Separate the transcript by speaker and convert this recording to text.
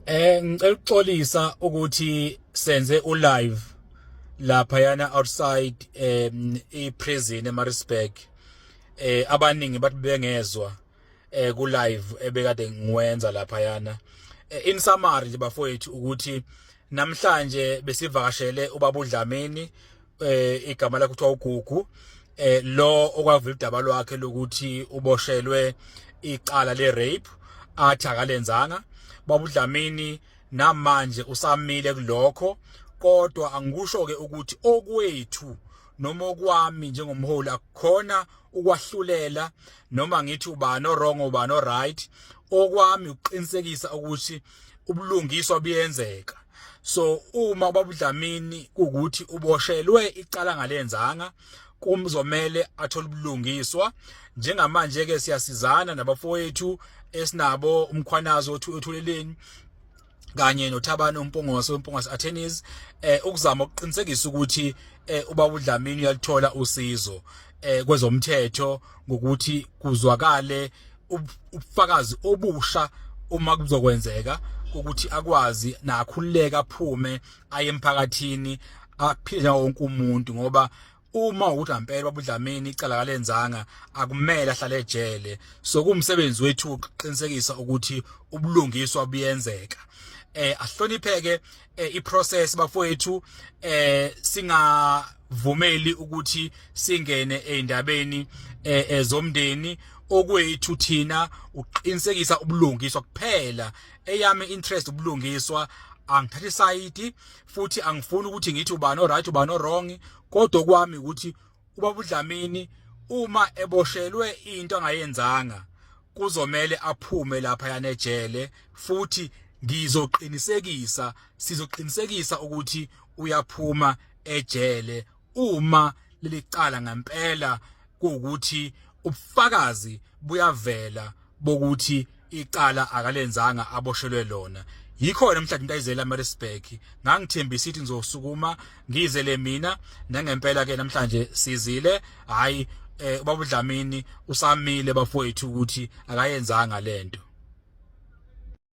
Speaker 1: Ngicela ukuxolisa ukuthi senze u live lapha yana outside i prison eMaritzburg. Abaningi bathi bengezwa ku live ebekade ngiwenza lapha yana. In summary nje bafowethu, ukuthi namhlanje besivakashele ubaba uDlamini, igama lakhe kuthiwa uGugu, lo okwavula udaba lwakhe lokuthi uboshelwe icala le rape athi akalenzanga. Baba uDlamini namanje usamile kulokho, kodwa angikusho ke ukuthi okwethu noma okwami njengomholi akukhona ukwahlulela noma ngithi ubani o-wrong, ubani o-right. Okwami ukuqinisekisa ukuthi ubulungiswa buyenzeka. So uma ubaba uDlamini kuukuthi uboshelwe icala ngalenzanga, kumzomele athole ubulungiswa. Njengamanje ke siyasizana nabafowethu esinabo, uMkhwanazi othuleleni kanye noThabani uMpungose weMpungose Attorneys, ukuzama ukuqinisekisa ukuthi ubaba uDlamini uyalithola usizo kwezomthetho ngokuthi kuzwakale ubufakazi obusha uma kuzokwenzeka ukuthi akwazi nakhululeka, aphume aye emphakathini, aphile njengawo wonke umuntu, ngoba uma ukuthi ngempela baba uDlamini icala kalenzanga, akumele ahlale ejele. So kumsebenzi wethu ukuqinisekisa ukuthi ubulungiswa buyenzeka. Ahlonipheke iprocess bafowethu, singavumeli ukuthi singene eindabeni ezomndeni. Okwethu thina uqinisekisa ubulungiswa kuphela. Eyami interest ubulungiswa, angithathi isayidi futhi angifuni ukuthi ngithi ubani o-right, ubani o-wrong, kodwa kwami ukuthi ubaba uDlamini uma eboshelwe into angayenzanga, kuzomele aphume lapha yanejele, futhi ngizoqinisekisa, sizoqinisekisa ukuthi uyaphuma ejele uma leli cala ngempela kuwukuthi ubufakazi buyavela bokuthi icala akalenzanga aboshelwe lona. Yikho namhlanje into ayizela eMaritzburg. Ngangithembisa ukuthi ngizosukuma ngizele mina, nangempela ke namhlanje sizile. Hayi, ubaba uDlamini usamile bafowethu ukuthi akayenzanga lento.